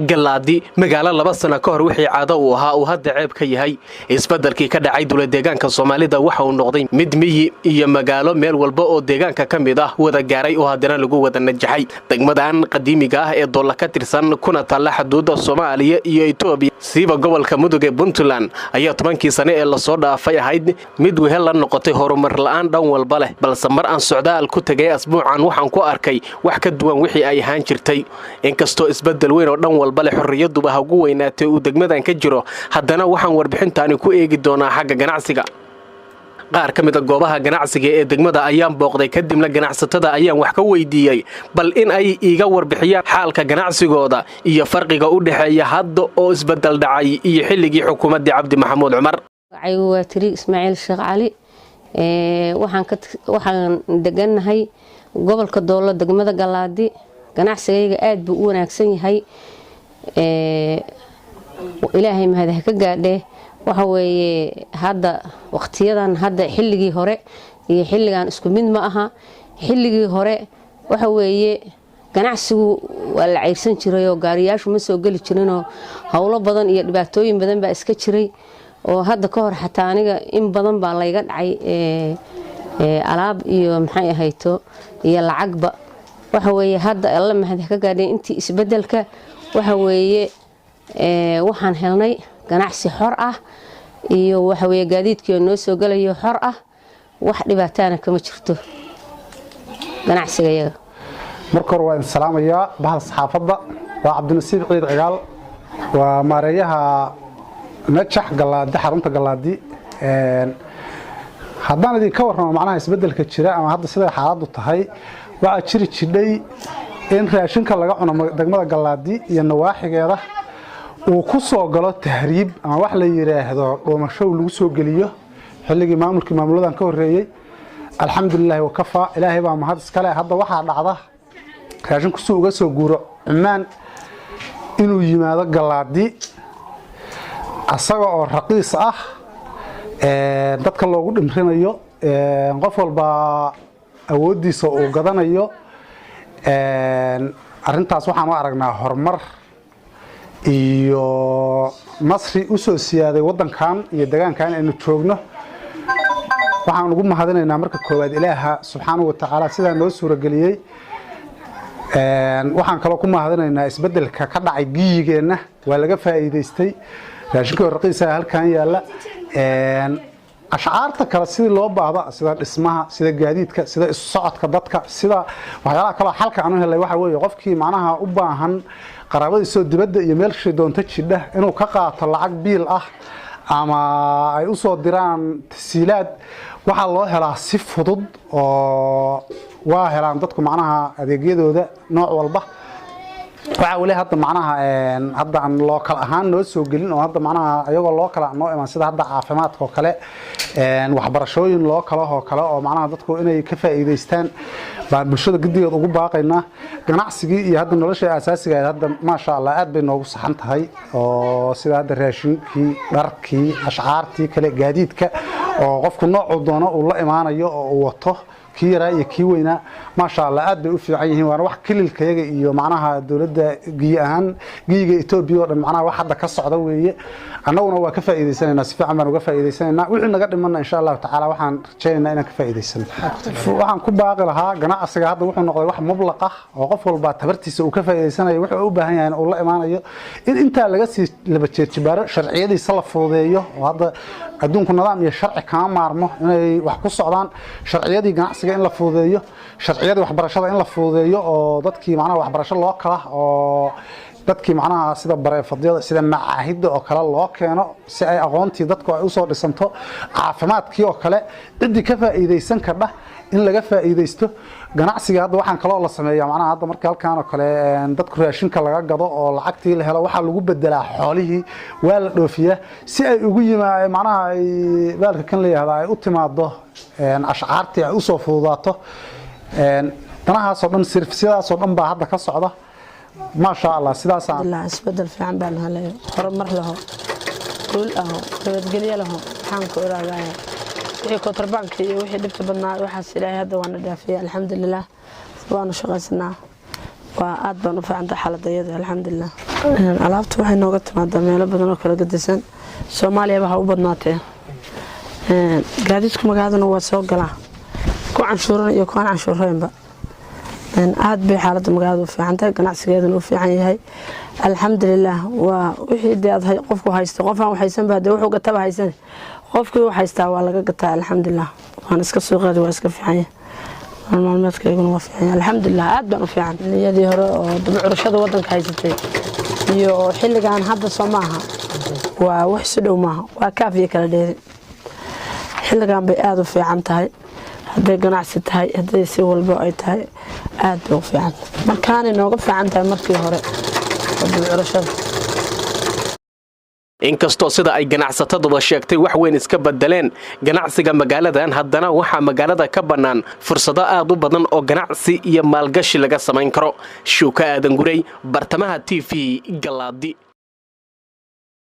Galaadi, magaalo 2 sano ka hor wixii caado uu ahaa uu hadda ceeb ka yahay. Isbeddelkii ka dhacay dowladdeegaanka Soomaalida waxa uu noqday mid miyi iyo magaalo meel walba oo deegaanka ka mid ah wada gaaray oo haddana lagu wada najaxay. Degmadan qadiimiga ah ee Doolla ka tirsan, kuna taalla xuduudda Soomaaliya iyo Itoobiya, siiba gobolka Mudug ee Puntland, ayaa 10kii sane ee lasoo dhaafay ahayd mid wehel la noqotay horumar la'aan dhan walba leh. Balse mar aan socdaal ku tegay asbuucan, waxaan ku arkay wax ka duwan wixii ay ahaan jirtay. Inkastoo isbeddel weyn oo dhan walba leh, xorriyaduba ha ugu weynaatay, uu degmadan ka jiro, haddana waxaan warbixintaani ku eegi doonaa xagga ganacsiga. Qaar ka mid a goobaha ganacsiga ee degmada ayaan booqday, kadibna ganacsatada ayaan wax ka weydiiyey bal in ay iiga warbixiyaan xaalka ganacsigooda iyo farqiga u dhexeeya hadda oo isbeddel dhacay iyo xilligii xukuumaddii Cabdi Maxamuud Cumar. Magacaygu waa Tiri Ismaaciil Sheekh Cali. Waxaan degannahay gobolka Doollo, degmada Galaadi. Ganacsigayga aad buu u wanaagsan yahay, Ilaahay mahad ha ka gaadhee. Waxa weeye, hadda waqtiyadan hadda, xilligii hore iyo xilligan isku mid ma aha. Xilligii hore waxa weeye ganacsigu waa la cayrsan jirayoo gaariyaashu ma soo geli jirinoo howlo badan iyo dhibaatooyin badan baa iska jiray, oo hadda ka hor xataa aniga in badan baa layga dhacay alaab iyo maxay ahayto iyo lacagba. Waxa weeye, hadda Alla mahad ka gaadhay, intii isbedelka waxa weeye waxaan helnay ganacsi xor ah iyo waxaweye gaadiidkii noo soo gelayo xor ah. Wax dhibaataana kama jirto ganacsiga yaga. Marka hore waa idin salaamayaa, bahal saxaafadda. Waa Cabdinasiib Ciid Cigaal, waa maareeyaha Najax Galaadi, xarunta Galaadi. Haddaan idinka warramo macnaha isbeddelka jira ama hadda siday xaaladdu tahay, waxaa jiri jidhay in raashinka laga cuno degmada Galaadi iyo nawaaxigeeda uu ku soo galo tahriib ama wax la yidhaahdo dhuumasho lagu soo geliyo xilligii maamulkii maamuladan ka horreeyey. Alxamdulilaahi wakafaa, Ilaahay baa mahad iskale. Hadda waxaa dhacda raashinku si uga soo guuro Cumaan inuu yimaado Galaadi asaga oo raqiis ah, dadka loogu dhimrinayo, qof walba awooddiisa uu gadanayo. Arrintaas waxaan u aragnaa horumar iyo nasri u soo siyaaday waddankan iyo degaankan aynu joogno. Waxaan ugu mahadinaynaa marka koowaad Ilaaha subxaanahu wa tacaala sidaa noo suurageliyey. Waxaan kaloo ku mahadinaynaa isbeddelka ka dhacay giyigeenna. Waa laga faa'iidaystay, raashinka raqiisa halkan yaalla. Ashcaarta kale sidii loo baahdo, sida dhismaha, sida gaadiidka, sida isu socodka dadka, sida waxyaalaha kaloo xalka aan u helay, waxa weeye qofkii macnaha u baahan qaraabadiisoo dibadda iyo meelshay doonto jidha inuu ka qaato lacag biil ah ama ay u soo diraan tasiilaad, waxaa loo helaa si fudud oo waa helaan dadku macnaha adeegyadooda nooc walba. Waxaa weli hadda macnaha hadda aan local ahaan noo soo gelin oo hadda macnaha ayagoo local noo iman, sida hadda caafimaadka oo kale, waxbarashooyin local oo kale oo macnaha dadku inay ka faa'iidaystaan baan bulshada guddigeed ugu baaqaynaa. Ganacsigii iyo hadda nolosha asaasiga ahayd hadda maasha Allah aad bay noogu saxan tahay, oo sida hadda raashinkii, dharkii, ashcaartii kale, gaadiidka oo qofku noocuu doono uu la imaanayo oo uu wato, kii yaraa iyo kii weynaa, maasha Allah aad bay u fiican yihiin. Waana wax kililkayaga iyo macnaha dowladda giyi ahaan, giyiga Etoobiya oo dhan macnaha wax hadda ka socda weeye. Annaguna waa ka faa'iidaysanaynaa, si fiican baan uga faa'iidaysanaynaa. Wixii naga dhimanna, insha Allahu tacaala, waxaan rajaynaynaa inaan ka faa'iidaysano. Waxaan ku baaqi lahaa, ganacsiga hadda wuxuu noqday wax mublaq ah oo qof walba tabartiisa uu ka faa'iidaysanayo, wuxuu u baahan yahay uu la imaanayo. In intaa laga sii laba jeerjibaaro, sharciyadiisa la fududeeyo, oo hadda adduunku nidaam iyo sharci kama maarmo inay wax ku socdaan. Sharciyadii ganacsiga in la fududeeyo, sharciyadii waxbarashada in la fududeeyo, oo dadkii macnaha waxbarasho loo kala oo dadkii macnaha sida bareefadyada, sida macaahidda oo kale loo keeno si ay aqoontii dadku ay usoo dhisanto. Caafimaadkii oo kale, ciddii ka faa'iidaysan kardha in laga faa'iidaysto. Ganacsiga hadda waxaan kaloo la sameeyaa macnaha hadda marka halkan oo kale dadku raashinka laga gado oo lacagtii la helo, waxaa lagu bedelaa xoolihii, waa la dhoofiyaa si ay ugu yimaa macnaha ay baalka kan la yihahda ay u timaado, ashcaartii ay usoo fududaato. Danahaasoo dhan, sirfsyadaasoo dhan baa hadda ka socda, maasha Allah, sidaasaan. Isbedel fiican baan helay, horumar laho, guul aho, nabadgelyo laho. Maxaan ku iraadaya, wixii kontrabaanka iyo wixii dhibta badnaa, waxaas Ilaahay hadda waana dhaafiyay, alxamdulilah. Waanu shaqaysanaa, waa aad baan u fiicantay xaaladayada, alxamdulilah. Alaabta waxay nooga timaadaa meelo badan oo kala gedisan, Soomaaliyaba ha u badnaatee. Gaadiidku magaaladana waa soo galaa, ku canshuuran iyo kuaan canshuuraynba. Aad bay xaaladda magaalada u fiican tahay, ganacsigeeduna u fiican yahay, alxamdulilaah. Waa wixii dee aad qofku haysto. Qofaan waxaysanba dee wuxuu gataba haysan, qofkii wax haystaa waa laga gataa, alxamdulilah. Waan iska suuqeeda waa iska fiican yahay, nolol maalmeedkayguna waa fiican yahay, alxamdulilah, aad baan u fiican. Xilliyadii hore oo daba curashada wadanka haysatay iyo xilligan hadda soo maaha, waa wax isu dhow maaha, waa kaaf iyo kala dheeri. Xilligan bay aada u fiican tahay, hadday ganacsi tahay, hadday si walba ay tahay, aad bay u fiican tahay. Markaanay nooga fiican tahay markii hore oo daba curashada. Inkastoo sida ay ganacsataduba sheegtay wax weyn iska bedeleen ganacsiga magaaladan, haddana waxaa magaalada ka bannaan fursado aad u badan oo ganacsi iyo maalgashi laga samayn karo. Shuuka Aadan Gurey, Bartamaha TV, Galaadi.